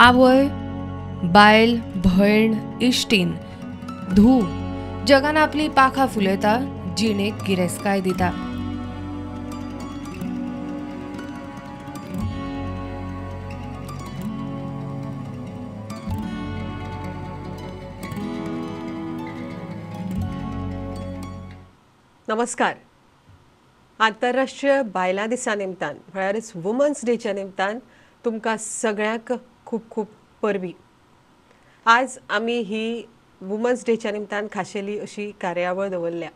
आवय, बायल, भयण, इश्टीन, धूव जगान आपली पाखां फुलयता, जिणेक गिरेस्काय दिता. नमस्कार. आंतरराष्ट्रीय बायलां दिसा निमतान म्हळ्यारच वुमन्स डेच्या निमतान तुमकां सगळ्यांक खूब खूब परबी. आज आमी ही वुमन्स डेच्या निमतान खाशेली अशी कार्यावळ दवरल्या.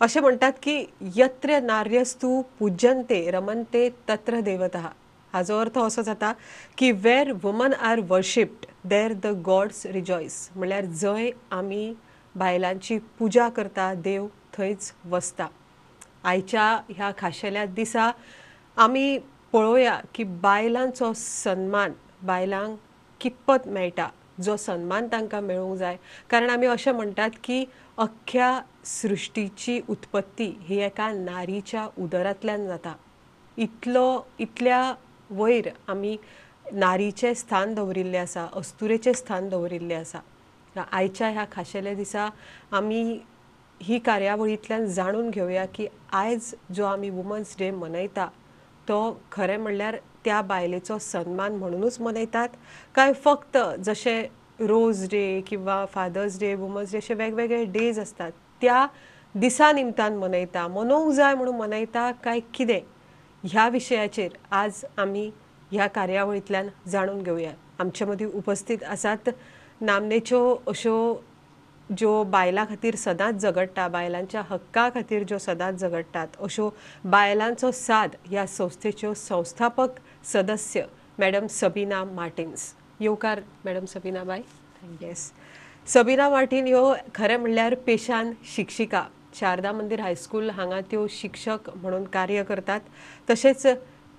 अशें म्हणटात की यत्र नार्यस्तु पूज्यन्ते रमन्ते तत्र देवता. हाजो अर्थ असो जाता की where woman are worshipped there the gods rejoice. म्हणल्यार जंय आमी बायलांची पुजा करता देव थंयच वसता. आयच्या ह्या खाशेल्या दिसा आमी पळोवया की बायलांचो सन्मान बायलांक कितपत मेळटा, जो सन्मान तांकां मेळूंक जाय. कारण आमी अशें म्हणटात की अख्ख्या सृश्टीची उत्पत्ती ही एका नारीच्या उदरांतल्यान जाता. इतल्या वयर आमी नारीचें स्थान दवरिल्लें आसा, अस्तुरेचें स्थान दवरिल्लें आसा. आयच्या ह्या खाशेल्या दिसा आमी ही कार्यावळींतल्यान जाणून घेवया की आयज जो आमी वुमन्स डे मनयता तो खरें म्हणल्यार त्या बायलेचो सन्मान म्हणूनच मनयतात काय फक्त जशें रोज डे किंवा फादर्स डे, वुमन्स डे अशे वेगवेगळे डेज आसतात त्या दिसा निमतान मनयता, मनोवंक जाय म्हणून मनयता काय कितें, ह्या विशयाचेर आज आमी ह्या कार्यावळींतल्यान जाणून घेवया. आमचे मदीं उपस्थित आसात नामनेच्यो अश्यो ज्यो बायलां खातीर सदांच झगडटा, बायलांच्या हक्का खातीर ज्यो सदांच झगडटात अश्यो बायलांचो साद ह्या संस्थेच्यो संस्थापक सदस्य मॅडम सबीना मार्टिन्स. येवकार मॅडम सबीना बाय. येस, सबीना मार्टीन ह्यो खरें म्हणल्यार पेशान शिक्षिका. शारदा मंदीर हायस्कूल हांगा त्यो शिक्षक म्हणून कार्य करतात. तशेंच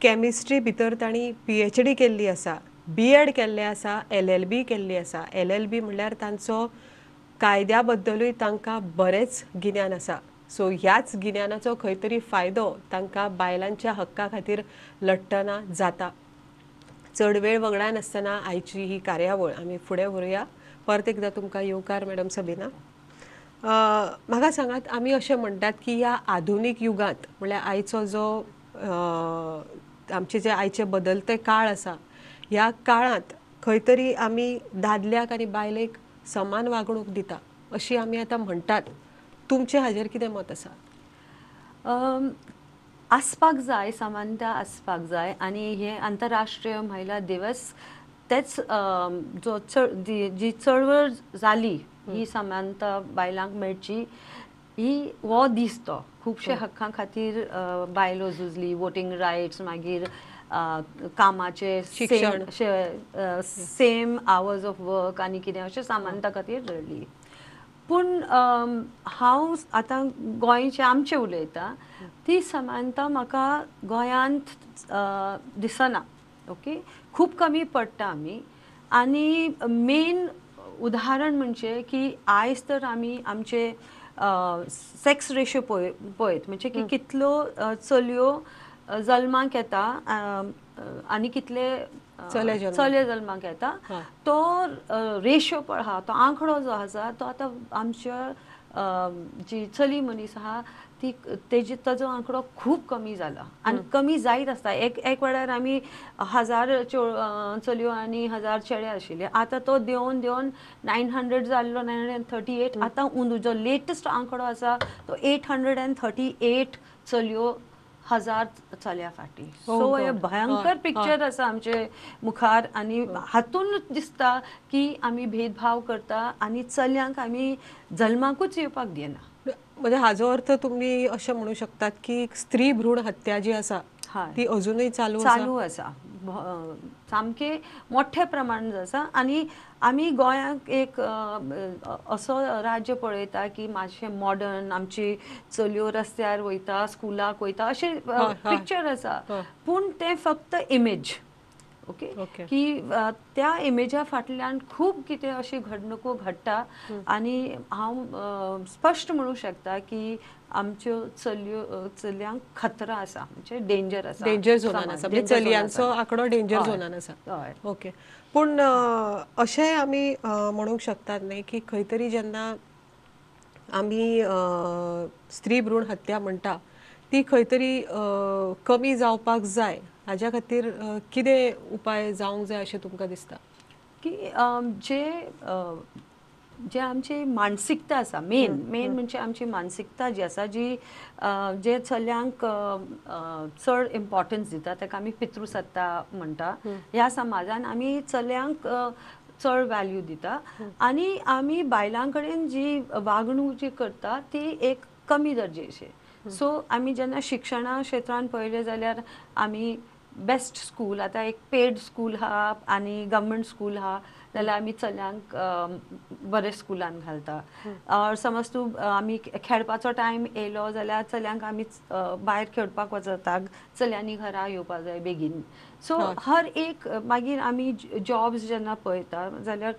केमिस्ट्री भितर तांणी PhD केल्ली आसा, BEd केल्लें आसा, LLB केल्ली आसा. LLB म्हणल्यार तांचो कायद्या बद्दलूय तांकां बरेंच गिन्यान आसा. सो ह्याच गिन्यानाचो खंय तरी फायदो तांकां बायलांच्या हक्का खातीर लडटना जाता. चड वेळ वगडायनासतना आयची ही कार्यावळ आमी फुडें व्हरुया. परत एकदां तुमकां येवकार मॅडम सबीना. म्हाका सांगात, आमी अशें म्हणटात की ह्या आधुनीक युगांत म्हणल्यार आयचो जो आमचे जे आयचे बदलते काळ आसा ह्या काळांत खंय तरी आमी दादल्याक आनी बायलेक समान वागणूक दिता अशी आमी आतां म्हणटात. तुमचें हाजेर कितें मत आसा? आसपाक जाय, समानता आसपाक जाय. आनी हे आंतरराष्ट्रीय महिला दिवस तेच जो जी चळवळ जाली ही समानता बायलांक मेळची ही हो दीस तो खुबशे हक्कां खातीर बायलो झुजली, वोटींग रायट्स, मागीर कामाचे शिक्षण, सेम आवर्स ऑफ वर्क आनी कितें अशें समानता खातीर लढली. पूण हांव आतां गोंयचें आमचें उलयतां, ती समानता म्हाका गोंयांत दिसना. ओके, खूब कमी पडटा आमी. आनी मेन उदाहरण म्हणजे की आयज तर आमी आमचे सेक्स रेशो पळयत म्हणजे की कितल्यो चलयो जल्माक येता आनी कितले चले जल्माक येता, तो रेशो पळय आहा, तो आंकडो जो आसा तो आतां आमच्या जी चली मनीस आहा ती तेजी ताजो आंकडो खूब कमी जाला आनी कमी जायत आसता. एक वेळार आमी 1000 चलयो आनी 1000 चेडे आशिल्ले, आतां तो देंवन देंवन 900 जाल्लो, 938. आतां अंदू जो लेटस्ट आंकडो आसा तो 838 चलयो 1000 चल्या फाटी. सो हे भयंकर पिक्चर आसा आमचे मुखार. आनी हातून दिसता की आमी भेदभाव करता आनी चल्यांक आमी जल्माकूच येवपाक दिना. म्हणजे हाजो अर्थ तुमी अशें म्हणू शकतात की स्त्री भ्रूण हत्या जी आसा ती अजूनय चालू आसा, सामके मोठ्या प्रमाणात आसा. आनी आमी गोंयांक एक असो राज्य पळयता की मातशें मॉडर्न, आमची चलयो रस्त्यार वयता, स्कुलाक वयता अशें पिक्चर आसा. पूण तें फक्त इमेज. ओके, की त्या इमेजा फाटल्यान खूब कितें अशी घडणुको घडटा. आनी हांव स्पश्ट म्हणूं शकता की आमच्यो चलयो चलयांक खतरा आसा, म्हणजे डेंजर आसा, डेंजर झोनान आसा, म्हणजे चलयांचो आंकडो डेंजर झोनान आसा. ओके, पूण अशेंय आमी म्हणूंक शकतात न्ही की खंय तरी जेन्ना आमी स्त्री भ्रूण हत्या म्हणटा ती खंय तरी कमी जावपाक जाय, हाज्या खातीर कितें उपाय जावंक जाय अशें तुमकां दिसता? की जे जे आमची मानसिकता आसा, मेन मेन म्हणजे आमची मानसिकता जी आसा, जी जे चल्यांक चड इम्पॉर्टन्स दिता ताका आमी पितृसत्ता म्हणटा. ह्या समाजान आमी चल्यांक चड वॅल्यू दिता आनी आमी बायलां कडेन जी वागणूक जी करता ती एक कमी दर्जेची. सो आमी जेन्ना शिक्षणा क्षेत्रान पळयलें जाल्यार आमी बेस्ट स्कूल, आतां एक पेड स्कूल आहा आनी गव्हर्मेंट स्कूल आहा जाल्यार आमी चल्यांक बरे स्कुलान घालता. ऑर समज तूं आमी खेळपाचो टायम येयलो जाल्यार चल्यांक आमी भायर खेळपाक वचता, चल्यांनी घरा येवपा जाय बेगीन. सो हर एक मागीर आमी जॉब्स जेन्ना पळयता जाल्यार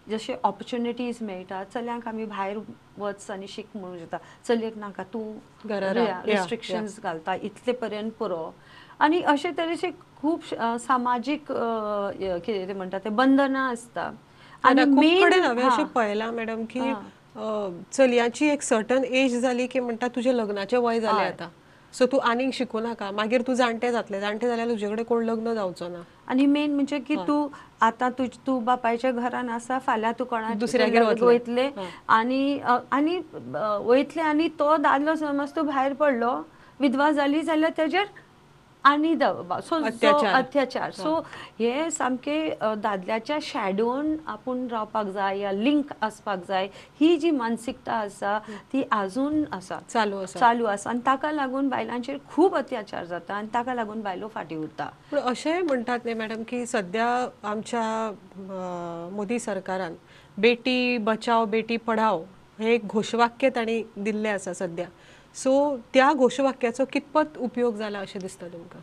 जशे ऑपॉर्च्युनिटीज मेळटा चल्यांक आमी भायर वच आनी शीक म्हणूंक शकता, चलयेक नाका तूं रिस्ट्रिक्शन्स घालता इतले पर्यंत पुरो. आनी अशे तरेचे खूब सामाजीक कितें ते म्हणटा ते बंधनां आसता. आनी खूब कडेन हांवें अशें पळयलां मॅडम की चलयांची एक सर्टन एज जाली की म्हणटा तुजें लग्नाचें वय जालें आतां, सो तूं आनीक शिकूं नाका, मागीर तूं जाणटें जातलें, जाणटें जाल्यार तुजे कडेन कोण लग्न जावचो ना. आनी मेन म्हणजे की तूं आतां तूं बापायच्या घरान आसा, फाल्यां तूं कोणा दुसऱ्यागेर वयतलें आनी आनी वयतलें आनी तो दादलो समज तूं भायर पडलो, विधवा जाली जाल्यार तेजेर आनी सो अत्याचार. सो हे सामके दादल्याच्या शॅडोन आपूण रावपाक जाय या लिंक आसपाक जाय, ही जी मानसिकता आसा ती आजून आसा, चालू आसा आनी ताका लागून बायलांचेर खूब अत्याचार जाता आनी ताका लागून बायलो फाटीं उरता. पूण अशेंय म्हणटात न्ही मॅडम की सद्या आमच्या मोदी सरकारान बेटी बचाव बेटी पढाव हे एक घोशवाक्य तांणी दिल्लें आसा सद्या, सो त्या घोशवाक्याचो कितपत उपयोग जाला अशें दिसता तुमकां?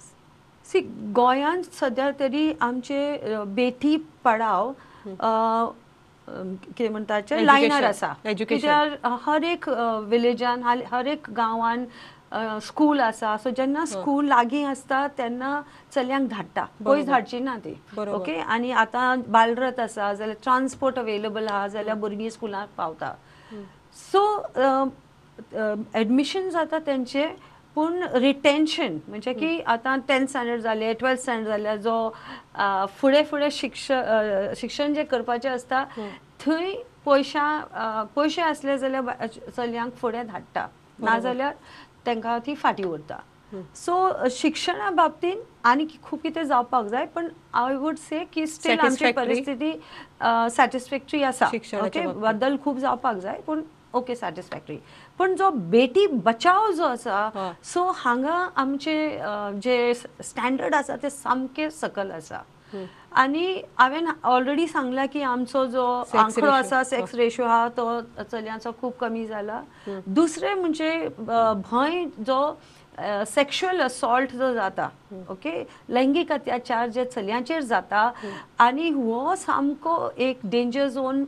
सी गोंयांत सद्या तरी आमचे बेटी पढाव कितें म्हणटा लायनार आसा, कित्याक हर एक विलेजान हर एक गांवान स्कूल आसा. सो जेन्ना स्कूल लागीं आसता तेन्ना चलयांक धाडटा, पयस धाडची ना ती. ओके, आनी आतां बालरथ आसा जाल्यार ट्रान्सपोर्ट अवेलेबल आहा जाल्यार भुरगीं स्कुलाक पावता. सो एडमिशन जाता तेंचे, पूण रिटेन्शन म्हणजे की आतां 10th standard जालें, 12th standard जाल्यार जो फुडें फुडें शिक्षण जें करपाचें आसता थंय पयशे आसले जाल्यार चलयांक फुडें धाडटा, नाजाल्यार तांकां ती फाटीं उरता. सो शिक्षणा बाबतींत आनी खूब कितें जावपाक जाय, पण I would say की स्टील आमची परिस्थिती सॅटिस्फॅक्टरी आसा. ओके, बदल खूब जावपाक जाय पूण ओके सॅटिस्फॅक्टरी. पण जो बेटी बचाव जो आसा सो हांगा आमचे जे स्टँडर्ड आसा ते सामके सकल आसा. आनी हांवें ऑलरेडी सांगलां की आमचो जो आंकडो आसा सेक्स रेशो आहा तो चलयांचो खूब कमी जाला. दुसरें म्हणजे भंय जो सेक्शुअल असॉल्ट जो जाता, ओके, लैंगीक अत्याचार जे चलयांचेर जाता आनी हो सामको एक डेंजर झोन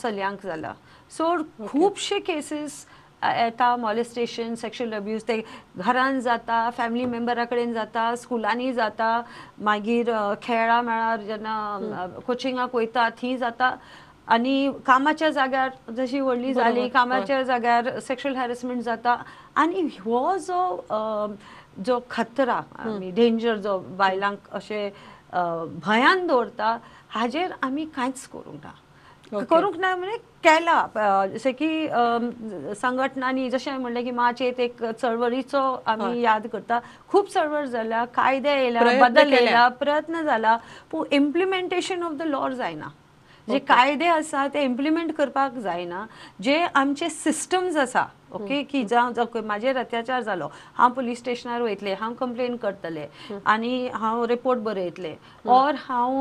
चलयांक जाला. सो खुबशे केसीस येता, मॉलेस्टेशन, सेक्शुअल अब्यूज, ते घरान जाता, फॅमिली मेंबरा कडेन जाता, स्कुलांनी जाता, मागीर खेळा मेळार जेन्ना कोचिंगाक वयता थंय जाता, आनी कामाच्या जाग्यार जशी व्हडली जाली कामाच्या जाग्यार सेक्शुअल हॅरेसमेंट जाता. आनी हो जो जो खतरा डेंजर जो बायलांक अशें भंयान दवरता हाजेर आमी कांयच करूंक ना, करूंक ना म्हणजे केला. जशें की संघटनांनी जशें हांवें म्हणलें की मार्च 8 एक चळवळीचो आमी याद करता, खूब चळवळ जाल्या, कायदे येयल्या, बदल येयला, प्रयत्न जाला, पूण इम्प्लिमेंटेशन ऑफ the law जायना. जे कायदे आसा ते इम्प्लिमेंट करपाक जायना, जे आमचे सिस्टम्स आसा ओके की जावं म्हाजेर अत्याचार जालो, हांव पुलीस स्टेशनार वयतलें, हांव कंप्लेन करतलें आनी हांव रिपोर्ट बरयतलें, ऑर हांव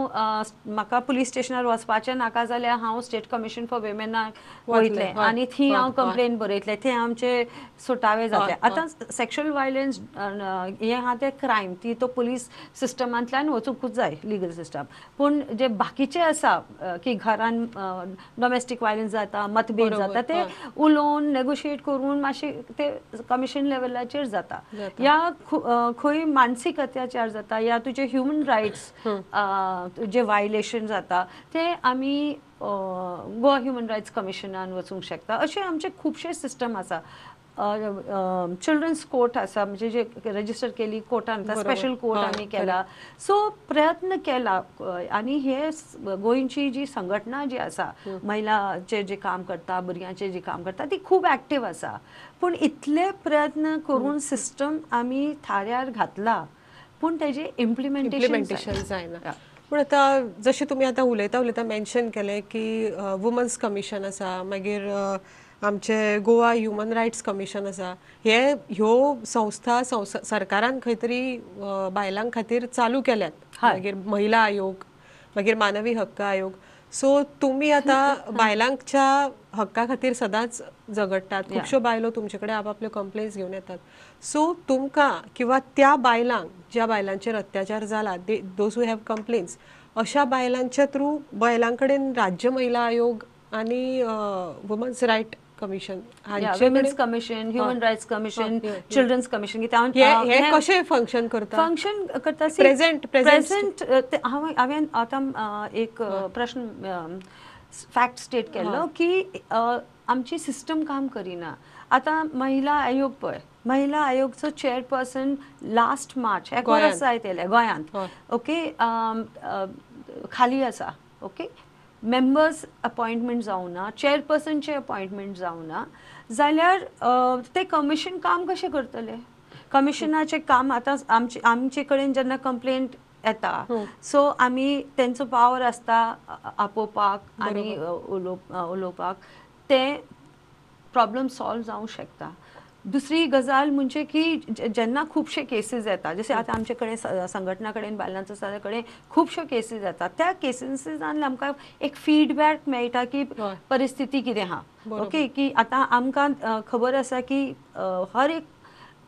म्हाका पुलीस स्टेशनार वचपाचें नाका जाल्यार हांव स्टेट कमिशन फॉर विमेनाक वयतलें आनी थंय हांव कंप्लेन बरयतलें, थंय आमचे सुटावे जातले. आतां सेक्शुअल वायलन्स हें आहा तें क्रायम, ती तो पुलीस सिस्टमांतल्यान वचूंकूच जाय, लिगल सिस्टम. पूण जे बाकीचे आसा की घरान डोमेस्टीक वायलन्स जाता, मतभेद जाता, ते उलोवन नेगोशिएट करून करून मातशें ते कमिशन लेवलाचेर जाता या खंय मानसीक अत्याचार जाता या तुजे ह्युमन रायट्स जे वायलेशन जाता ते आमी गोवा ह्युमन रायट्स कमिशनान वचूंक शकता. अशे आमचे खुबशे सिस्टम आसा. चिल्ड्रन्स कोर्ट आसा, म्हणजे जे रजिस्टर केली कोर्टान, स्पेशल कोर्ट आमी केला. सो प्रयत्न केला आनी हे गोंयची जी संघटना जी आसा महिलाचे जे काम करता, भुरग्यांचे जे काम करता, ती खूब एक्टीव आसा. पूण इतले प्रयत्न करून सिस्टम आमी थाऱ्यार घातला पूण तेजे इम्प्लिमेंटेशन जायना. पूण आतां जशें तुमी आतां उलयता उलयता मेन्शन केलें की वुमन्स कमिशन आसा, मागीर आमचे गोवा ह्युमन रायट्स कमिशन आसा, हे ह्यो संस्था सरकारान खंय तरी बायलां खातीर चालू केल्यात, मागीर महिला आयोग, मागीर मानवी हक्क आयोग. सो तुमी आतां बायलांच्या हक्का खातीर सदांच झगडटात, खुबश्यो बायलो तुमचे कडेन आपापल्यो कंप्लेन्स घेवन येतात. सो तुमकां किंवा त्या बायलांक ज्या बायलांचेर अत्याचार जाला, those who have complaints, अशा बायलांच्या थ्रू बायलां कडेन राज्य महिला आयोग आनी women's right commission, women's commission, human rights commission, children's commission, हे कशें फंक्शन करता? फंक्शन करता प्रेझेंट प्रेझेंट हांवें आतां एक प्रश्न फॅक्ट स्टेट केल्लो की आमची सिस्टम काम करिना. आतां महिला आयोग पळय, महिला आयोगचो चेअरपर्सन लास्ट मार्च एक वर्स जायत येयलें गोंयांत, ओके, खाली आसा, ओके, मेंबर्स अपॉयंटमेंट जावना, चेअरपर्सनचे अपॉयंटमेंट जावना, जाल्यार ते कमिशन काम कशें करतले? कमिशनाचें काम आतां आमचे कडेन जेन्ना कंप्लेंट येता सो आमी तेंचो पावर आसता आपोवपाक आनी उलोवपाक, ते प्रॉब्लम सॉल्व जावंक शकता. दुसरी गजाल म्हणजे की जेन्ना खुबशे केसीस येता, जशे आतां आमचे कडेन संघटना कडेन बायलांचो सगळे कडेन खुबश्यो केसीस येतात, त्या केसीसान आमकां एक फीडबॅक मेळटा की परिस्थिती कितें आहा, ओके, की आतां आमकां खबर आसा की हर एक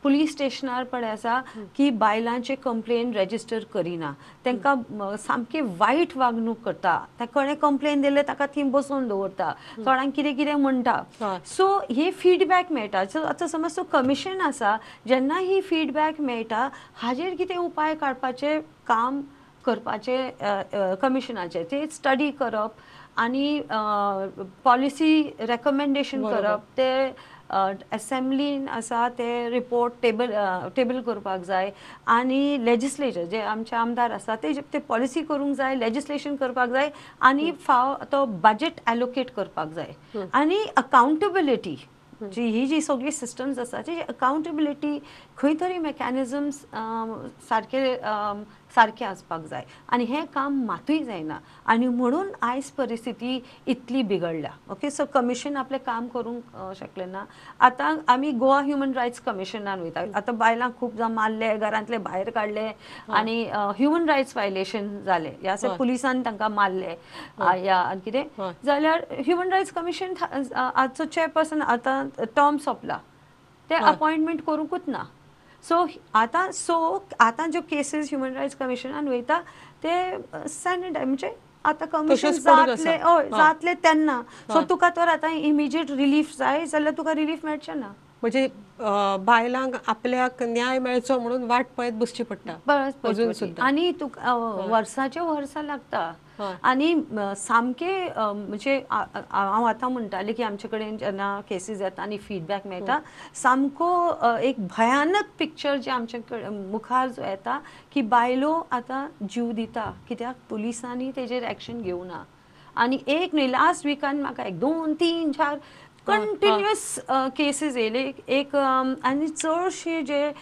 पुलीस स्टेशनार पळय आसा की बायलांचे कंप्लेन रेजिस्टर करिना, तांकां सामकी वायट वागणूक करता, ताका कंप्लेन दिले ताका थंय बसोवन दवरता, थोड्यांक कितें कितें म्हणटा. सो हे फीडबॅक मेळटा. सो आतां समज तो कमिशन आसा, जेन्ना ही फीडबॅक मेळटा हाजेर कितें उपाय काडपाचें काम करपाचें कमिशनाचें, ते स्टडी करप आनी पॉलिसी रेकमेंडेशन करप, ते असेंब्लीन आसा ते रिपोर्ट टेबल करपाक जाय आनी लेजिस्लेचर जे आमचे आमदार आसा ते पॉलिसी करूंक जाय, लेजिस्लेशन करपाक जाय आनी फाव तो बजेट एलोकेट करपाक जाय आनी अकाउंटेबिलिटी जी ही जी सगळी सिस्टम्स आसा ती अकाउंटेबिलिटी खंय तरी मेकॅनिजम्स सारके सारके आसपाक जाय आनी हें काम मातूय जायना आनी म्हणून आयज परिस्थिती इतली बिगडल्या. ओके, सो कमिशन आपलें काम करूंक शकलें ना. आतां आमी गोवा ह्युमन रायट्स कमिशनान वयता, आतां बायलांक खूब जावं मारले, घरांतले भायर काडले आनी ह्युमन रायट्स वायलेशन जालें, ह्या पुलिसान तांकां मारले या कितें जाल्यार ह्युमन रायट्स कमिशन आजचो चेअरपर्सन आतां टर्म सोंपला, ते अपॉयंटमेंट करूंकूच ना. सो आतां आतां ज्यो केसीस ह्युमन रायट्स कमिशनान वयता ते सॅनिटायज म्हणजे आतां कमिशन जातले, हय जातले तेन्ना. सो तुका तर आतां इमिजिएट रिलीफ जाय जाल्यार तुका रिलीफ मेळचें ना. म्हणजे बायलांक आपल्याक न्याय मेळचो म्हणून वाट पळयत बसची पडटा अजून सुद्दां, आनी तुका वर्साचे वर्सां लागता. आनी सामके म्हणजे हांव आतां म्हणटालें की आमचे कडेन जेन्ना केसीस येता आनी फीडबॅक मेळटा, सामको एक भयानक पिक्चर जें आमचे कडेन मुखार जो येता की बायलो आतां जीव दिता कित्याक पुलिसांनी तेजेर एक्शन घेवना. आनी एक न्हय, लास्ट विकान म्हाका 1 2 3 4 कंटिन्युअस केसीस येयले. एक आनी चडशे जे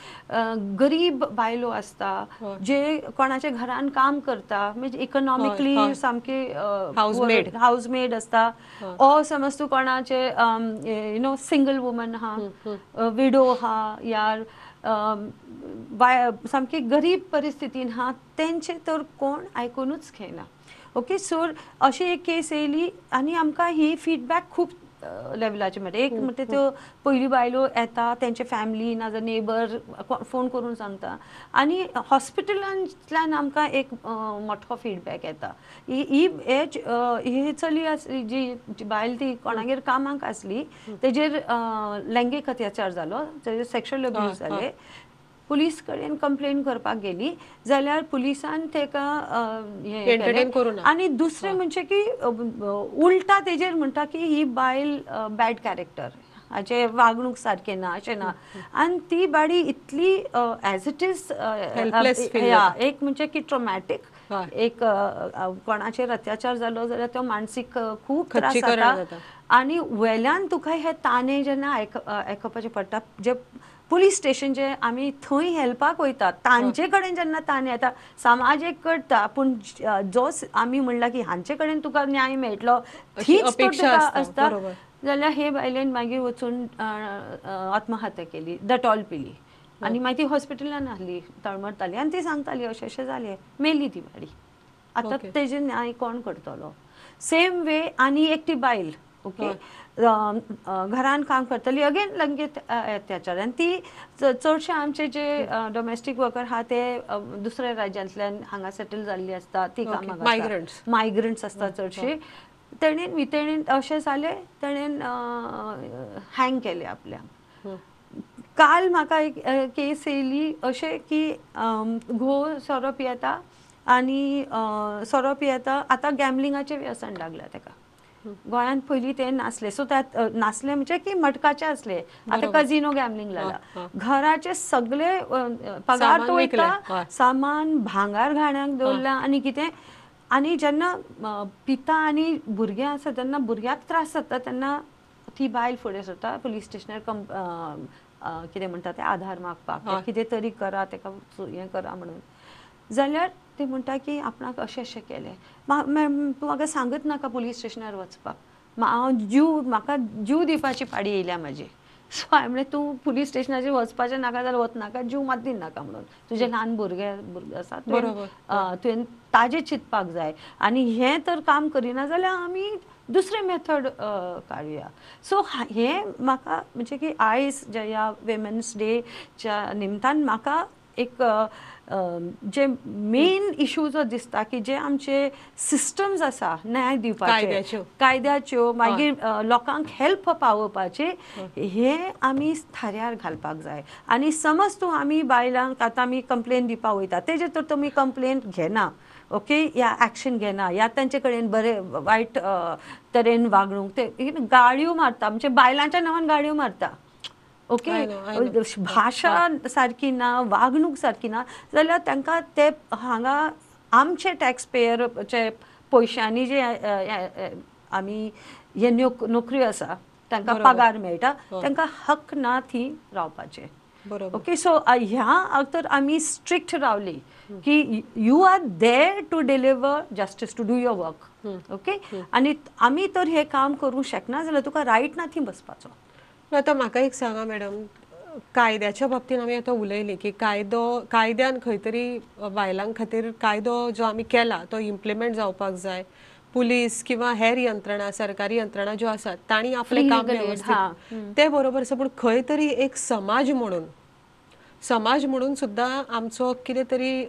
गरीब बायलो आसता, जे कोणाच्या घरान काम करता, म्हणजे इकॉनॉमिकली सामके हाऊसमेड आसता, ओ समज तूं कोणाचे you know single woman आहा, विडो आहा, या सामकी गरीब परिस्थितीन आहा, तेंचे तर कोण आयकुनूच घेयना. ओके, सो अशी एक केस येयली आनी आमकां ही फीडबॅक खूब लेवलाचे मेळटा. एक म्हणटा त्यो पयली बायलो येता तेंचे फॅमिली नाजाल्यार नेबर फोन करून सांगता आनी हॉस्पिटलांतल्यान आमकां एक मोठो फिडबॅक येता. ही ही चली आसली जी बायल ती कोणागेर कामाक आसली तेजेर लैंगीक अत्याचार जालो, तेजेर सेक्शुअल अब्यूज जाले, पुलीस कडेन कंप्लेन करपाक गेली जाल्यार पुलिसान तेका हें आनी दुसरें म्हणजे की उल्टा तेजेर म्हणटा की ही बायल बॅड कॅरेक्टर, हाचे वागणूक सारकें ना, अशें ना. आनी ती बाडी इतली एज it is एक म्हणजे की ट्रोमॅटीक, एक कोणाचेर अत्याचार जालो जाल्यार तो मानसीक खूब त्रास जाता आनी वेल्यान तुका हे ताणे जेन्ना आयकपाचें पडटा, जे पुलीस स्टेशन जे आमी थंय हेल्पाक वयता तांचे कडेन जेन्ना ताणे येता, समाज एक करता पूण जो आमी म्हणला की हांचे कडेन तुका न्याय मेळटलो हीच तुका आसता जाल्यार हे बायलेन मागीर वचून आत्महत्या केली, डटॉल पिली आनी मागीर ती हॉस्पिटलान आहली, तळमळटाली आनी ती सांगताली अशें अशें जालें, मेली ती बाडी. आतां तेजेर न्याय कोण करतलो? सेम वे आनी एक ती बायल ओके घरान काम करतली, अगेन लैंगीक अत्याचार आनी ती चडशे आमचे जे डोमेस्टीक वर्कर आहा ते दुसऱ्या राज्यांतल्यान हांगा सेटल जाल्ली आसता, ती कामाक मायग्रंट्स आसता चडशे. तेणेन तेणेन अशें जालें, तेणेन हँग केलें आपल्याक. काल म्हाका एक केस येयली अशें की घोव सोरो पियेता आनी सोरो पियेता, आतां गॅमलिंगाचें व्यसन लागलां तेका. गोंयांत पयलीं तें नासलें, सो त्यात नासलें म्हणजे की मटकाचें आसलें, आतां कजिनो गॅमलिंग लागला. घराचे सगळे पगार तो वयता, सामान भांगार घाण्याक दवरलां आनी कितें. आनी जेन्ना पिता आनी भुरगें आसा तेन्ना भुरग्याक त्रास जाता तेन्ना ती बायल फुडें सरता पुलीस स्टेशनार कितें म्हणटा तें आधार मागपाक, कितें तरी करा तेका हें करा म्हणून. जाल्यार ते म्हणटा की आपणाक अशें अशें केलें, तूं म्हाका सांगत नाका पुलीस स्टेशनार वचपाक, हांव जीव म्हाका जीव दिवपाची पाडी येयल्या म्हाजी. सो हांवें म्हणलें तूं पुलीस स्टेशनाचेर वचपाचें नाका जाल्यार वचनाका, जीव मात दिनाका म्हणून, तुजें ल्हान भुरगे भुरगें आसा तुवें ताजें चिंतपाक जाय आनी हें तर काम करिना जाल्यार आमी दुसरें मेथड काडुया. सो हें म्हाका म्हणजे की आयज जे ह्या विमेन्स डेच्या निमतान म्हाका एक जे मेन इशू जो दिसता की जे आमचे सिस्टम्स आसा न्याय दिवपाचे, कायद्याच्यो, मागीर लोकांक हेल्प पावोवपाचे, हे आमी थाऱ्यार घालपाक जाय. आनी समज तूं आमी बायलांक आतां आमी कंप्लेन दिवपाक वयता तेजेर तर तुमी कंप्लेन घेना, ओके, या एक्शन घेना, या तांचे कडेन बरे वायट तरेन वागणूक, ते गाळयो मारता, म्हणजे बायलांच्या नांवान गाळयो मारता, ओके, भाशा सारकी ना, वागणूक सारकी ना, जाल्यार तांकां ते हांगा आमचे टॅक्स पेयरचे पयशांनी जे आमी हे नोकऱ्यो आसा तांकां पगार मेळटा, तांकां हक ना थी रावपाचें. ओके, सो ह्या तर आमी स्ट्रिक्ट रावली की you are there to deliver justice, to do your work, okay, आनी आमी तर हें काम करूंक शकना जाल्यार तुका रायट ना थी बसपाचो. आतां म्हाका एक सांगा मॅडम, कायद्याच्या बाबतीन आमी आतां उलयली की कायदो कायद्यान खंय तरी बायलां खातीर कायदो जो आमी केला तो इम्प्लिमेंट जावपाक जाय. पुलीस किंवा हेर यंत्रणा, सरकारी यंत्रणा ज्यो आसात तांणी आपलें काम व्यवस्थीत ते बरोबर आसा, पूण खंय तरी एक समाज म्हणून, समाज म्हणून सुद्दां आमचो कितें तरी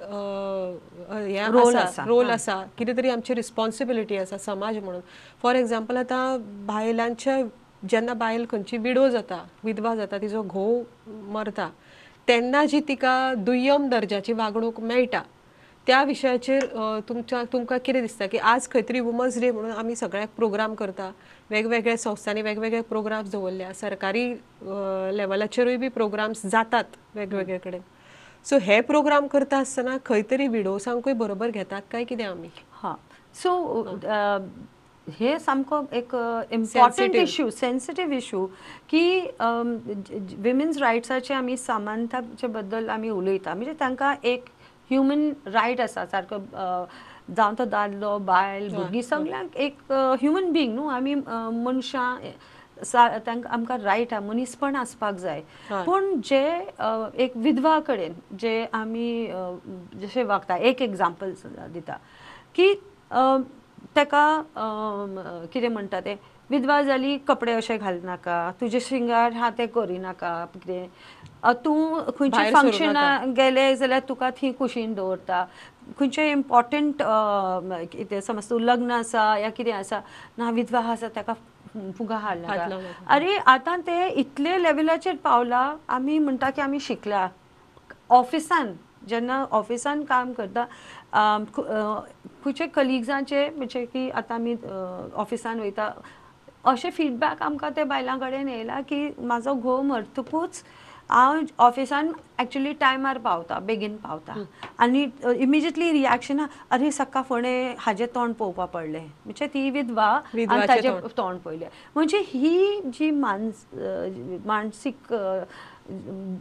रोल आसा, कितें तरी आमची रिस्पॉन्सिबिलिटी आसा समाज म्हणून. फॉर एग्जाम्पल आतां बायलांच्या जेन्ना बायल खंयची विडो जाता, विधवा जाता, तिजो घोव मरता तेन्ना जी तिका दुय्यम दर्जाची वागणूक मेळटा त्या विशयाचेर तुमकां कितें दिसता की आज खंय तरी वुमन्स डे म्हणून आमी सगळ्याक प्रोग्राम करता, वेगवेगळ्या संस्थांनी वेगवेगळे प्रोग्राम्स दवरल्या, सरकारी लेवलाचेरूय बी प्रोग्राम्स जातात वेगवेगळे कडेन. सो हे प्रोग्राम करता आसतना खंय तरी विडोसांकूय बरोबर घेतात काय कितें आमी? हां, सो हे सामको एक इम्पॉर्टंट इश्यू, सेन्सिटीव इश्यू की विमेन्स रायट्साचे आमी समानताचे बद्दल आमी उलयता, म्हणजे तांकां एक ह्युमन रायट आसा सारको, जावं तो दादलो बायल भुरगीं सगल्यांक एक ह्युमन बिंग न्हू, आमी मनशां तांकां आमकां रायट आहा, मनीसपण आसपाक जाय. पूण जे एक विधवा कडेन जे आमी जशें वागता, एक एग्जाम्पल दिता की ताका कितें म्हणटा तें विधवा जाली कपडे अशे घालनाका, तुजे श्रृंगार हा ते करिनाका, कितें तूं खंयच्या फंक्शनाक गेले जाल्यार तुका थंय कुशीन दवरता, खंयचें इम्पॉर्टंट कितें समज तूं लग्न आसा या कितें आसा ना विधवा आसा ताका फुगा हाडनाका. अरे आतां ते इतले लेवलाचेर पावला, आमी म्हणटा की आमी शिकला. ऑफिसान जेन्ना ऑफिसान काम करता खंयचे कलिग्जांचे म्हणजे की आतां आमी ऑफिसान वयता अशें फिडबॅक आमकां ते बायलां कडेन येयला की म्हाजो घोव मरतकूच हांव ऑफिसान एक्चुली टायमार पावता, बेगीन पावता आनी इमिजिएटली रिएक्शन अरे सक्का फोणे हाजें तोंड पळोवपा पडलें, म्हणजे ती विधवा आनी ताजें तोंड पळयलें. म्हणजे ही जी मानसीक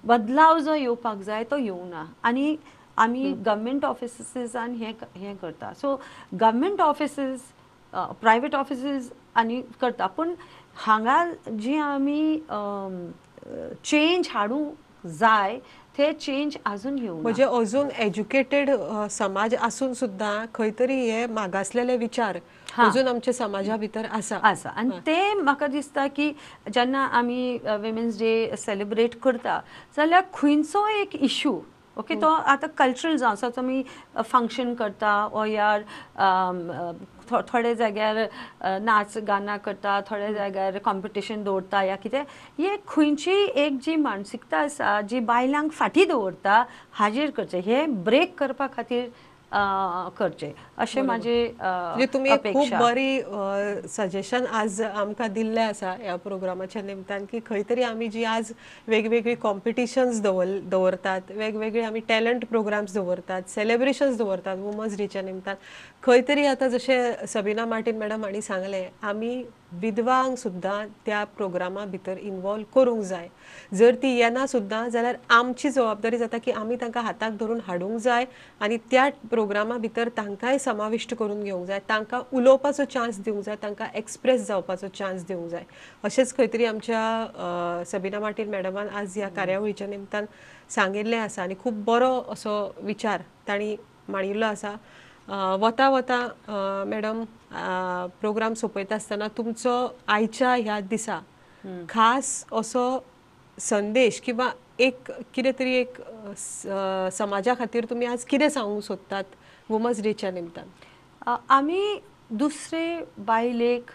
बदलाव जो येवपाक जाय तो येवना आनी आमी गव्हर्मेंट ऑफिसीसान हें हें करता. So government offices, private offices आनी करता, पूण हांगा जी आमी चेंज हाडूंक जाय ते चेंज अजून येवना. म्हणजे अजून एज्युकेटेड समाज आसून सुद्दां खंय तरी हे मागासलेले विचार अजून आमच्या समाजा भितर आसा आसा. आनी ते म्हाका दिसता की जेन्ना आमी विमेन्स डे सेलिब्रेट करता जाल्यार खंयचो एक इशू ओके तो आतां कल्चरल जावं, सो आमी फंक्शन करता ओ यार थोडे जाग्यार नाच गाना करता, थोडे जाग्यार कॉम्पिटिशन दवरता या कितें, हे खंयची एक जी मानसिकता आसा जी बायलांक फाटीं दवरता हाजेर करचें, हे ब्रेक करपा खातीर करचें अशें म्हाजें. तुमी खूब बरी सजेशन आज आमकां दिल्लें आसा ह्या प्रोग्रामाच्या निमतान की खंय तरी आमी जी आज वेगवेगळी कॉम्पिटिशन्स दवरतात, वेगवेगळे आमी टॅलंट प्रोग्राम्स दवरतात, सेलिब्रेशन्स दवरतात वुमन्स डेच्या निमतान, खंय तरी आतां जशें सबिना मार्टीन मॅडम हांणी सांगलें आमी विधवांक सुद्दां त्या प्रोग्रामा भितर इनवॉल्व करूंक जाय. जर ती येना सुद्दां जाल्यार आमची जबाबदारी जाता की आमी तांकां हाताक धरून हाडूंक जाय आनी त्या प्रोग्रामा भितर तांकांय समाविश्ट करून घेवंक जाय, तांकां उलोवपाचो चान्स दिवंक जाय, तांकां एक्सप्रेस जावपाचो चान्स दिवंक जाय. अशेंच खंय तरी आमच्या सबिना मार्टीन मॅडमान आज ह्या कार्यावळीच्या निमतान सांगिल्लें आसा आनी खूब बरो असो विचार तांणी मांडिल्लो आसा. वता वता मॅडम प्रोग्राम सोंपयता आसतना तुमचो आयच्या ह्या दिसा खास असो संदेश किंवा एक कितें तरी एक समाजा खातीर तुमी आज कितें सांगूंक सोदतात वुमन्स डेच्या निमतान? आमी दुसरे बायलेक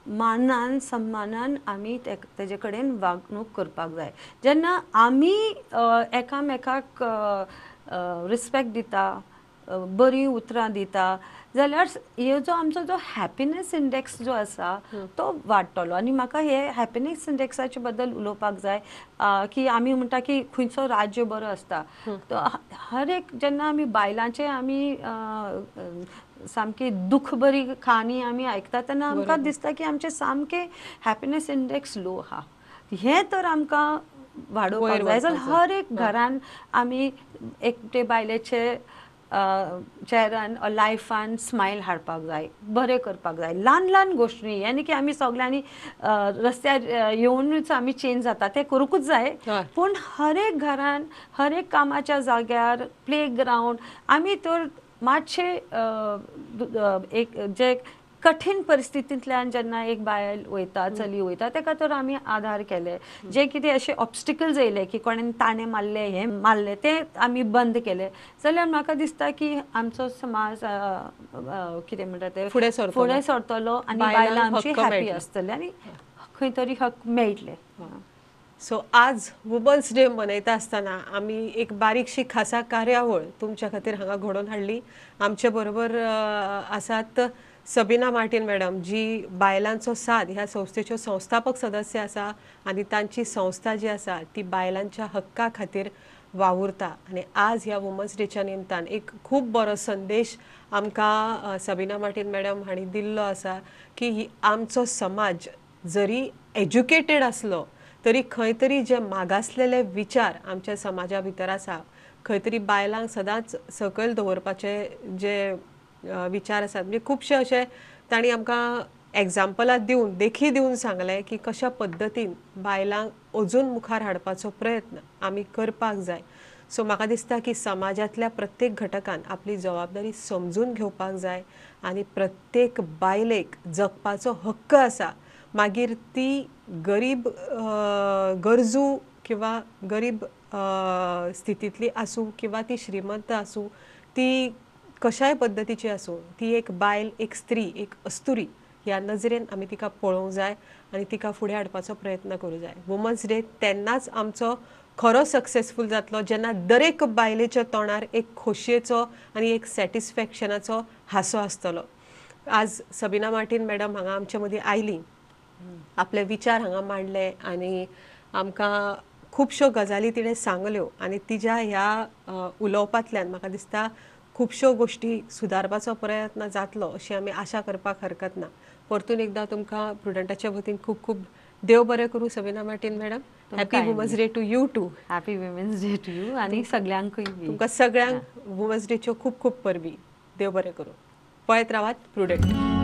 मानान सन्मानान आमी तेजे कडेन वागणूक करपाक जाय. जेन्ना आमी एकामेकाक रिस्पेक्ट दिता, बरीं उतरां दिता जाल्यार हे जो आमचो जो हॅपिनेस इंडेक्स जो आसा तो वाडटलो. आनी म्हाका हे हॅपिनेस इंडेक्साचे बद्दल उलोवपाक जाय की आमी म्हणटा की खंयचो राज्य बरो आसता, तो हर एक जेन्ना आमी बायलांचे आमी सामकी दुखभरी कहानी आमी आयकता तेन्ना आमकां दिसता की आमचें सामकें हॅपिनेस इंडेक्स लो आहा. हें तर आमकां वाडोवपाक जाय. जाल्यार हर एक घरान आमी एकटे बायलेचे चेहऱ्यान लायफान स्मायल हाडपाक जाय, बरें करपाक जाय. ल्हान ल्हान गोश्टी यानी की आमी सगल्यांनी रस्त्यार येवनूच आमी चेंज जाता तें करूंकूच जाय, पूण हर एक घरान हर एक कामाच्या जाग्यार प्ले ग्रावंड आमी तर मातशे एक जे कठीण परिस्थितींतल्यान जेन्ना एक बायल वयता, चली वयता ताका तर आमी आदार केले. जे कितें अशे ऑब्स्टिकल्स येयले की कोणेन ताणें मारलें, हें मारलें, तें आमी बंद केलें जाल्यार म्हाका दिसता की आमचो समाज कितें म्हणटा ते फुडें सरतलो आनी बायलां आमची हॅपी आसतली आनी खंय तरी हक मेळटले. सो आज वुमन्स डे मनयता आसतना आमी एक बारीकशी खासा कार्यावळ तुमच्या खातीर हांगा घडोवन हाडली. आमचे बरोबर आसात सबिना मार्टीन मॅडम जी बायलांचो साद ह्या संस्थेच्यो संस्थापक सदस्य आसा आनी तांची संस्था जी आसा ती बायलांच्या हक्का खातीर वावुरता आनी आज ह्या वुमन्स डेच्या निमतान एक खूब बरो संदेश आमकां सबिना मार्टीन मॅडम हांणी दिल्लो आसा की आमचो समाज जरी एज्युकेटेड आसलो तरी खंय तरी जे मागासलेले विचार आमच्या समाजा भितर आसा, खंय तरी बायलांक सदांच सकयल दवरपाचे जे विचार आसात, म्हणजे खुबशे अशे तांणी आमकां एग्जाम्पलां दिवन देखी दिवन सांगलें की कशा पद्दतीन बायलांक अजून मुखार हाडपाचो प्रयत्न आमी करपाक जाय. सो म्हाका दिसता की समाजांतल्या प्रत्येक घटकान आपली जबाबदारी समजून घेवपाक जाय आनी प्रत्येक बायलेक जगपाचो हक्क आसा मागीर ती गरीब गरजू किंवा गरीब स्थितींतली आसूं किंवा ती श्रीमंत आसूं, ती कशाय पद्दतीची आसूं, ती एक बायल, एक स्त्री, एक अस्तुरी ह्या नजरेन आमी तिका पळोवंक जाय आनी तिका फुडें हाडपाचो प्रयत्न करूंक जाय. वुमन्स डे तेन्नाच आमचो खरो सक्सेसफूल जातलो जेन्ना दरेक बायलेच्या तोंडार एक खोशयेचो आनी एक सॅटिस्फॅक्शनाचो हांसो आसतलो. आज सबिना मार्टीन मॅडम हांगा आमचे मदीं आयली, आपले विचार हांगा मांडले आनी आमकां खुबश्यो गजाली तिणें सांगल्यो आनी तिज्या ह्या उलोवपांतल्यान म्हाका दिसता खुबश्यो गोश्टी सुदारपाचो प्रयत्न जातलो अशी आमी आशा करपाक हरकत ना. परतून एकदां तुमकां प्रुडंटाच्या वतीन खूब खूब देव बरें करूं Sabina Martin madam. Happy women's day to you too. Happy women's day to you आनी सगळ्यांकूय तुमकां सगळ्यांक वुमन्स डेच्यो खूब खूब परबी. देव बरें करूं. पळयत रावात प्रुडंट.